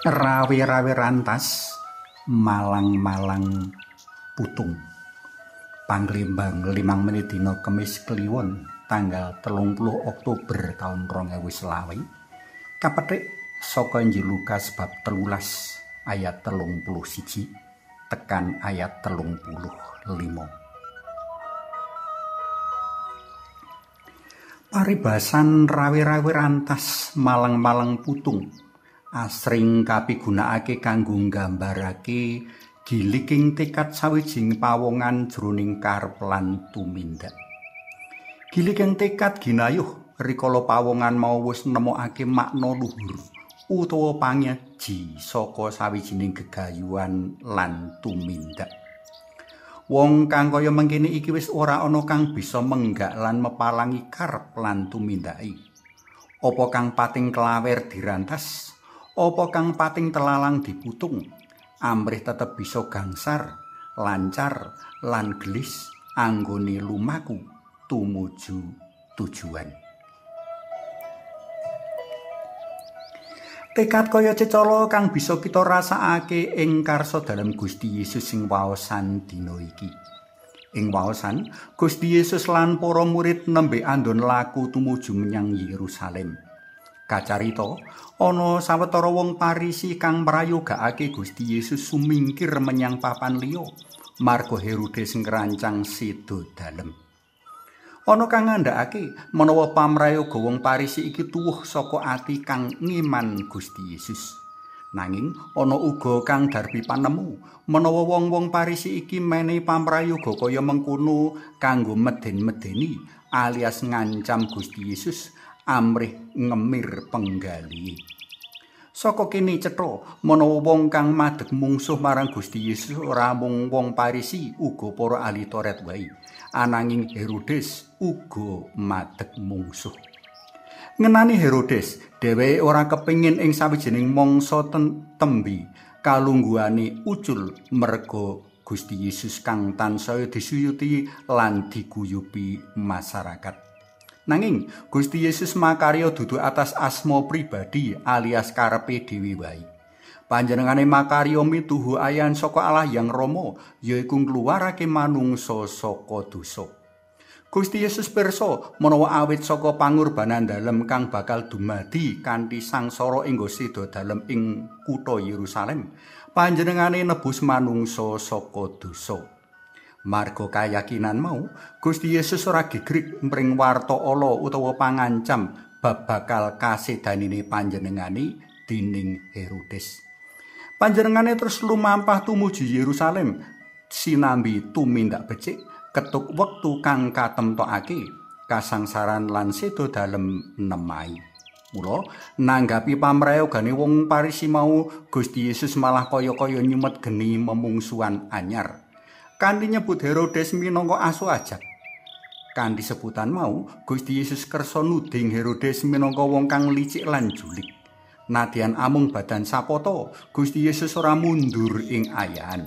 Rawe-rawe rantas, malang-malang putung. Panglimbang 5 menit dina Kemis Kliwon tanggal 30 Oktober taun 2020. Kapethik saka Injil Lukas bab 13 ayat 31 tekan ayat 35. Paribasan rawe-rawe rantas, malang-malang putung asring kapigunakake kanggo nggambarake giliking tekad sawijining pawongan jroning karep lan tumindak. Giliking tekad ginayuh rikala pawongan mau wis nemokake makna luhur utawa pangaji saka sawijining gegayuhan lan tumindak. Wong kang kaya mengkene iki wis ora ana kang bisa menggak lan mepalangi karep lan tumindake. Apa kang pating klawer dirantas, apa kang pating telalang diputung, amrih tetep bisa gangsar, lancar lan gelis anggone lumaku tumuju tujuan. Tekad kaya cecala kang bisa kita rasakake ing karsa dalem Gusti Yesus sing waosan dina iki. Ing waosan, Gusti Yesus lan para murid nembe andon laku tumuju menyang Yerusalem. Kacarita, ana sawetara wong Parisi kang mrayogakake Gusti Yesus sumingkir menyang papan liya marga Herodes ngrancang seda dalem. Ana kang ngandhakake menawa pamrayoga wong Parisi iki tuwuh saka ati kang ngiman Gusti Yesus. Nanging ana uga kang darbi panemu menawa wong-wong Parisi iki menehi pamrayoga kaya mengkono kanggo meden-medeni alias ngancam Gusti Yesus amrih ngemir penggalihe. Saka kene cetha menawa wong kang madeg mungsuh marang Gusti Yesus ora mung wong Parisi, uga para ahli Taurat wae. Ananging Herodes uga madeg mungsuh. Ngenani Herodes, dheweke ora kepingin ing sawijining mangsa tembi kalungguhane ucul merga Gusti Yesus kang tansaya disuyuti lan diguyupi masyarakat. Nanging Gusti Yesus makarya dudu atas asma pribadi alias karepe dhewe wae. Panjenengane makarya mituhu ayan saka Allah Yang Rama, yaiku ngluwarake manungsa saka dosa. Gusti Yesus pirsa menawa awit saka pangorbanan dalem kang bakal dumadi kanthi sangsara enggo seda dalem ing kutha Yerusalem, panjenengane nebus manungsa saka dosa. Marga kayakinan mau, Gusti Yesus ora gegrik mring warta ala utawa pangancam bab bakal kasedanine panjenengane dening Herodes. Panjenengane terus lumampah tumuju Yerusalem sinambi tumindak becik ketuk wektu kang katemtokake kasangsaran lan seda dalem nemahi. Mula nanggapi pamrayogane wong Parisi mau, Gusti Yesus malah kaya-kaya nyumet geni memungsuhan anyar. Kanthi nyebut Herodes minangka asu ajak. Kanthi sebutan mau, Gusti Yesus kersa nuding Herodes minangka wong kang licik lan julik. Nadyan amung badan sapata, Gusti Yesus ora mundur ing ayahan.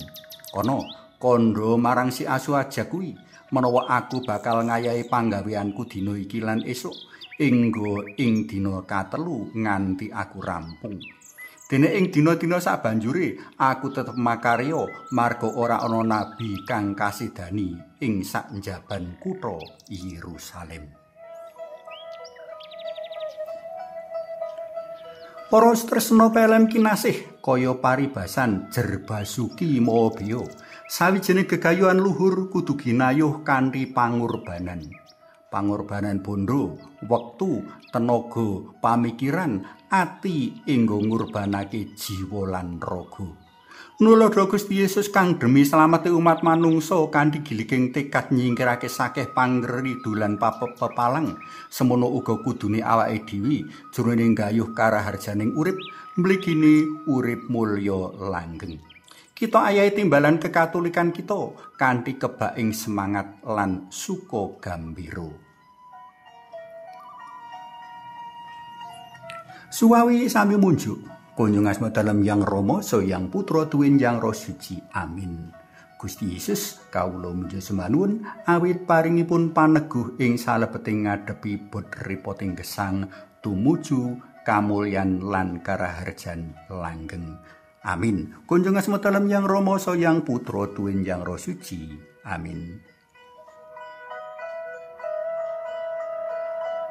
Kono kandha marang si asu ajak kuwi, menawa aku bakal ngayahi panggaweanku dina iki lan esuk, enggo ing dina katelu nganti aku rampung. Dene ing dina-dina sabanjure aku tetep makarya marga ora ana nabi kang kasidani ing sak njaban kutha Yerusalem. Para tresna pelem kinasih kaya paribasan jerbasuki mawa beya, sawijining gegayuhan luhur kudu ginayuh kanthi pangorbanan. Pangorbanan bondo, wektu, tenaga, pamikiran, ati enggo ngurbanake jiwa lan raga. Nuladha Gusti Yesus kang demi slamete umat manungsa kanthi giliking tekad nyingkirake sakeh pangridu lan pepalang, semono uga kudune awake dhewe jroning gayuh karaharjaning urip mligine urip mulya langgeng. Kita ayahi timbalan kekatolikan kita kanthi kebak ing semangat lan suka gambira. Suwawi sami munjuk, kunjung asma dalem Yang Rama, saha Yang Putra tuwin Yang Roh Suci. Amin. Gusti Yesus, kawula muja semanuwun awit paringipun paneguh ing salebeting ngadepi bot repoting gesang tumuju Kamulyan lan karaharjan langgeng. Amin. Kunjung asma dalem Yang Rama Yang Putra tuwin Yang Roh Suci. Amin.